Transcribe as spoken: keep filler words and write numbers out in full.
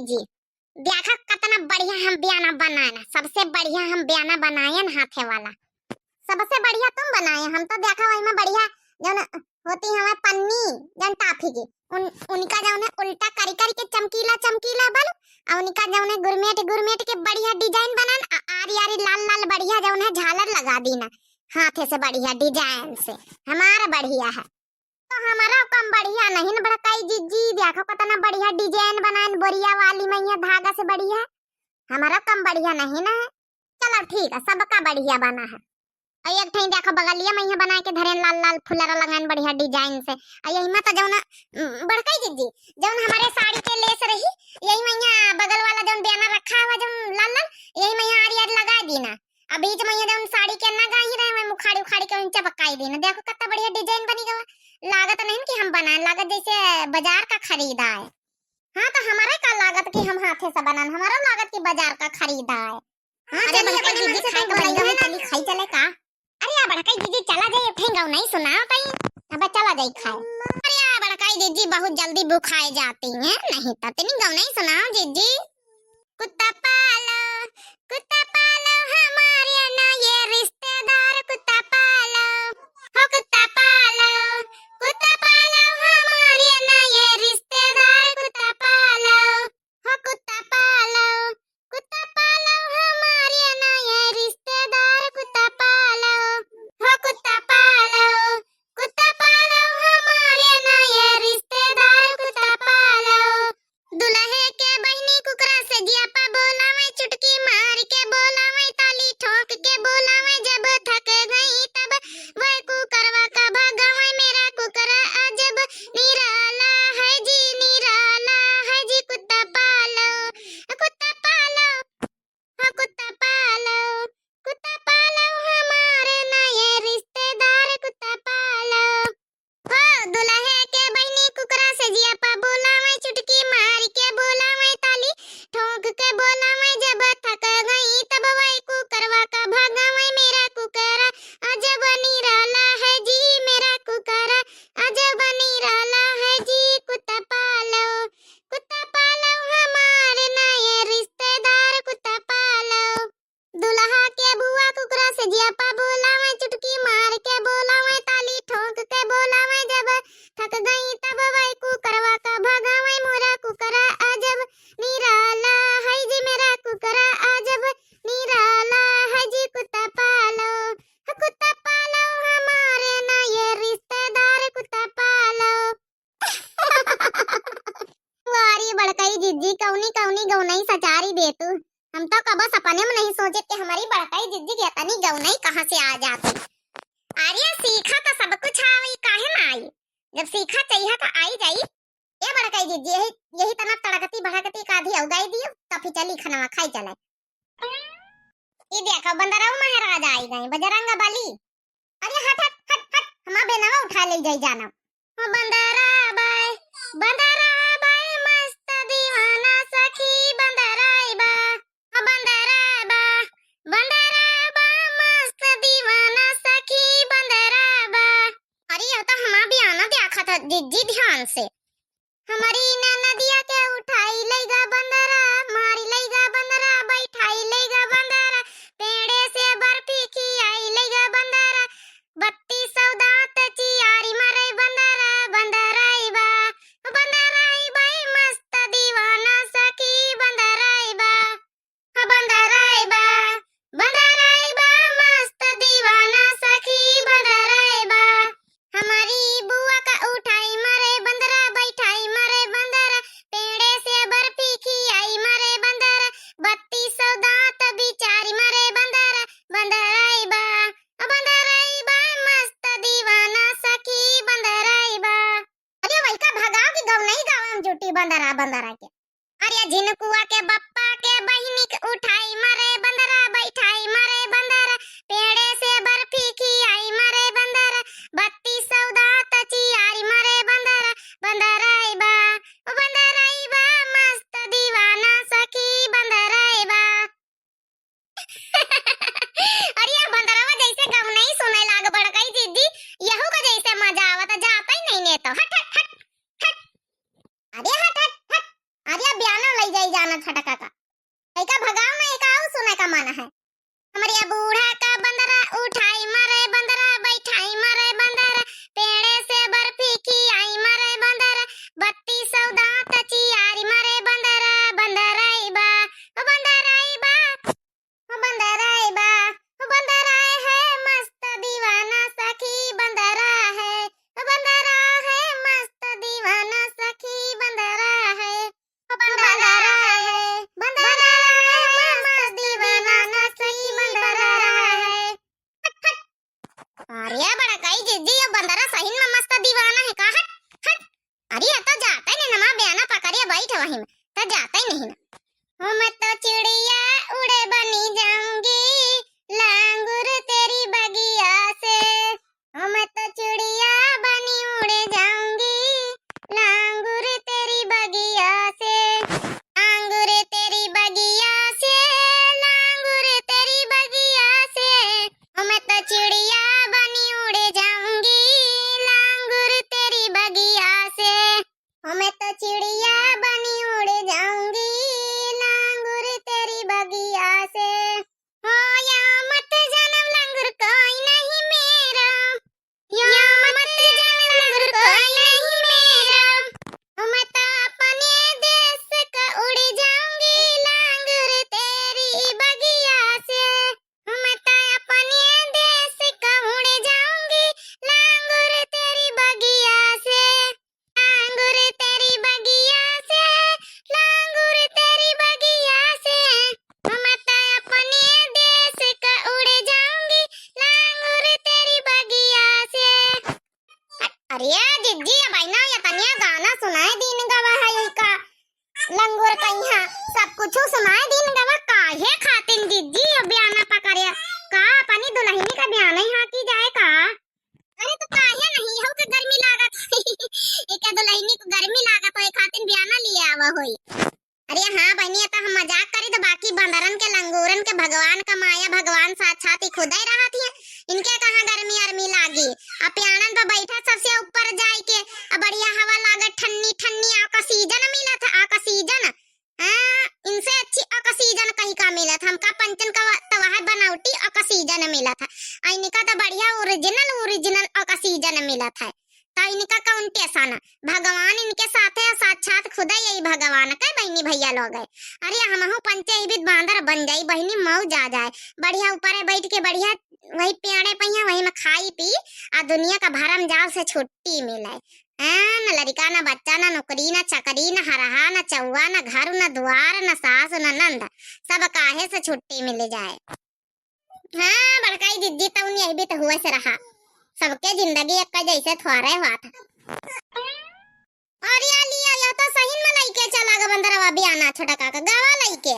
जी, देखा कतना बढ़िया हम बयाना बनाएन, सबसे बढ़िया हम बयाना बनाएन हाथे वाला, सबसे बढ़िया तुम बनाए। हम तो देखा वही में बढ़िया जौन होती हवे पन्नी, जौन टाफी की, उन, उनका जौन है उल्टा करी करी के चमकीला चमकीला बन, और उनका जौन है गुरमेट गुरमेट के बढ़िया design बनाएन, आ आरी आरी लाल लाल बढ़िया जौन है झालर लगा दीना हाथे से बढ़िया design से, हमारा बढ़िया है। तो हमारा कम बढ़िया नहीं न बड़काई जिज्जी, देखो कतना बढ़िया design बनाएन बोरिया वाली मैया धागा से बढ़िया, हमारा कम बढ़िया नहीं न है। चलो ठीक है, सबका बढ़िया बना है। और एक ठई देखो बगलिया मैया बना के धरेन लाल लाल फुलरा लगाएन बढ़िया design से। और यही में तो जौन, उम, बड़काई जिज्जी, जौन हमारे साड़ी के lace रही, यही मैया बगल वाला जौन बयाना रखा हुआ जौन लाल लाल, यही मैया आरी आरी लगा दीना। अब बीच में ये जौन साड़ी के ना गाही रहे, वही मुखाड़ी उखाड़ी के उन चपकाई दीना। देखो कतना बढ़िया design बनी गवा। लागत नहीं कि हम बनाएन, लागत जैसे बाजार का खरीदा है। हाँ, तो हमारे का लागत कि हम हाथे से बनाएन, हमारा लागत कि बाजार का खरीदा है। हाँ, अरे चलिए, बड़काई जिज्जी, खाए का बन गवा, चली खाई चले का? अरे या बड़काई जिज्जी, चला जाई, एक ठई गौनई सुनाओ तई। अब चला जाई खाए। अरे या बड़काई जिज्जी, बहुत जल्दी भुखाए जाती हैं, नहीं तो तनी गौनई सुनाओ जिज्जी। कुत्ता पालो, कुत्ता पालो हमारे ना ये रिश्तेदार, कुत्ता पालो, हो कुत्ता पालो, कुत्ता पालो हमारे ना ये रिश्तेदार, कुत्ता पालो, हो कुत्ता पालो, कुत्ता पालो हमारे ना ये रिश्तेदार, कुत्ता पालो, हो कुत्ता पालो, कुत्ता पालो हमारे ना ये रिश्तेदार, कुत्ता पालो। दुल्हे के बहिनी कुकरा से जिया पा बोलावे, चुटकी मार के बोलावे, ताली ठोक के बोलावे, जब थक गई तब वह कुकरवा का भगावे, मेरा कुकरा अजब निराला है जी, निराला है जी, कुत्ता पालो, कुत्ता पालो, हाँ कुत्ता पालो, कुत्ता पालो हमारे ना ये रिश्तेदार, कुत्ता पालो। हो दुल्हे के बहिनी कुकरा से जिया पा बोलावे, चुटकी मार के बोलावे, ताली ठोक के बोलावे, जब थक गई तब वही कुकरवा का भगावे, मेरा कुकरा अजब निराला है जी, मेरा कुकरा अजब निराला है जी, कुत्ता पालो, कुत्ता पालो हमारे ना ये रिश्तेदार, कुत्ता पालो। दुल्हा के बुआ कुकरा से जिया पा बोलावे, चुटकी मार के बोलावे, ताली ठोक के बोलावे, जब थक गई तब वही कुकरवा का भगावे, मोरा कुकरा अजब निराला है जी, मेरा कुकरा अजब निराला है जी, कुत्ता पालो, कुत्ता पालो हमारे ना ये रिश्तेदार, कुत्ता पालो। वारी बड़काई जिज्जी, कौनी कौनी गौनई सचारी दे तू। हम तो कबो सपने में नहीं सोचे कि हमारी बड़काई जिज्जी के इतनी गौनई कहाँ से आ जाती। अरे सीखा तो सब कुछ आवे, काहे ना आई? जब सीखा चाहिए तो आई जाई। ए बड़काई जिज्जी, यही, यही तना तड़कती भड़कती का आधी उगाई दियो, तो फिर चली खनवा खाई चले। ई देखो बंदरऊ महाराज आई गए, बजरंग बली। अरे हट, हट, हट, हट, हमार बेनवा उठा ले जाई जाना। ओ बंदरा बाय, बंदरा बाय मस्त दीवाना सखी बंदरा बा। ओ बंदरा बा, बंदरा बा मस्त दीवाना सखी बंदरा बा। अरे यह तो हमार बयाना देखा था जिज्जी ध्यान से। हमारी ननदिया के उठाई लइगा बंदरा, मारी लइगा बंदरा, बैठाई लइगा बंदरा, पेड़े से बर्फी खियाई लइगा बंदरा, बत्तीस सौ दांत चियारी मारे बंदरा, बंदराई बा, बंदराई बाई मस्त दीवाना सखी बंदराई बा। बंदराई बा, बंदराई बा, मस्त दीवाना सखी बंदराई बा। हमारी बुआ का उठाई मारे बंदरा, बैठाई मारे बंदरा, पेड़े से बर्फी खियाई मारे बंदरा, बत्तीस सौ दांत बिचारी मारे बंदरा, बंदराई बा, बंदराई बा, मस्त दीवाना सखी बंदराई बा। अरे वही का भगाओ कि गौनई गावा हम झूठी बंदरा, बंदरा के। अरे झिनकुआ के बप्पा के बहिनी के उठाई मारे बंदरा, बैठाई मारे बंदरा, पेड़े से बर्फी खियाई मारे बंदरा, बत्तीस सौ दांत चियारी मारे बंदरा, बंदराई बा, ओ बंदराई बा, मस्त दीवाना सखी बंदराई बा। अरे या बंदरवा जैसे गवनई सुने लाग बड़कई जिज्जी, यहू का जैसे मजा आवत, जाता ही नहीं ने तो। हट, हट, हट, हट। अरे हट, हट, हट। अरे बयाना जाई जाना छोटका का। एका भगाओ ना, एका आउ सुने का मन है। हमरे बूढ़ा का बंदरा उठाई मारे बंदरा, बैठाई मारे बंदरा, पेड़े से बर्फी खियाई मारे बंदरा, बत्तीस सौ दांत चियारी मारे बंदरा, बंदराई बा, ओ बंदराई बा, ओ बंदराई बा, ओ बंदराई है मस्त दीवाना सखी बंदरा है, ओ बंदरा है मस्त दीवाना सखी बंदरा है। बंदरा है, बंदरा है, मस्त दीवाना सखी बंदरा है। हट, हट। अरे बड़काई जिज्जी, ये बंदरा सही में मस्त दीवाना है का? हट, हट। अरे ये तो जाता ही नहीं ना, माँ बयाना पकड़िया बैठ वहीं में, तो जाता ही नहीं ना। हम तो चिड़िया उड़े बनी जाऊंगी, लांगुर तेरी बगिया से। ओ मैं तो चिड़िया बनी उड़ जाऊंगी, लांगुर तेरी बगिया से, लांगुर तेरी बगिया से, लांगुर तेरी बगिया से। ओ मैं तो चिड़िया बनी उड़ जाऊंगी, लांगुर तेरी बगिया से। ओ मैं तो चिड़िया बनी उड़ जाऊंगी, लांगुर तेरी बगिया से। हो या मत जानब लांगुर कोई नहीं मेरा, या मत जानब लांगुर कोई नहीं मेरा। ओ मैं तो अपने देश का उड़ जाऊंगी, लांगुर तेरी बगिया से। ओ मैं तो अपने देश का उड़ जाऊंगी, लांगुर तेरी बगिया से। लांगुर तेरी बगिया से, लांगुर तेरी बगिया से, हम तो अपने देश का उड़ जाऊंगी, लांगुर तेरी बगिया से। अरे जिज्जी, अब ना ये तनिया गाना सुनाए दिन गवा है यही का। लंगूर कहिया सब कुछ सुनाए दिन गवा, काहे खातिन जिज्जी अब बयाना पकड़े? का अपनी दुल्हनी का बयाना ही हाँकी जाए का? अरे तो काहे नहीं हो के गर्मी लागत? एका दुल्हनी को गर्मी लागत हो, ए खातिन बयाना लिए आवा होई। अरे हाँ बहनी, ये तो हम मजाक करी, तो बाकी बंदरन के, लंगूरन के भगवान का माया, भगवान साक्षात ही खुदे रहत ही। इनके कहाँ गर्मी अरमी लागी? आ प्याणन पर बैठा सबसे ऊपर जाए के, आ बढ़िया हवा लागत, ठन्नी ठन्नी, ऑक्सीजन मिलत है, ऑक्सीजन। हाँ, इनसे अच्छी ऑक्सीजन कहीं का मिलत, हमका पंचन का वा-, तो वह बनावटी ऑक्सीजन मिलत है। आ इनका तो बढ़िया ओरिजिनल, ओरिजिनल ऑक्सीजन मिलत है। तो इनका कौन टेंशन? भगवान इनके साथे है, साक्षात खुदा यही भगवान के बहनी भैया लोग है। अरे हमहू पंचे ही भी बांदर बन जाई बहनी, मौज आ जाए। बढ़िया ऊपरे बैठ के बढ़िया वही पेड़े पहिया, वही में खाई पी, आ दुनिया का भरम जाल से छुट्टी मिले। हाँ, न लड़िका, न बच्चा, न नौकरी, न चाकरी, न हरहा, न चौवा, न घर, न द्वार, न सास, न नंद, सब काहे से छुट्टी मिल जाए। हाँ, बड़काई जिज्जी, तउन यही भी तो हुए से रहा, सबके जिंदगी एक जैसे थोड़े हुआ था। अरे या लिया, यह तो सही में लइके चला गा बंदरवा बियाना छोटका का, गवा लइके।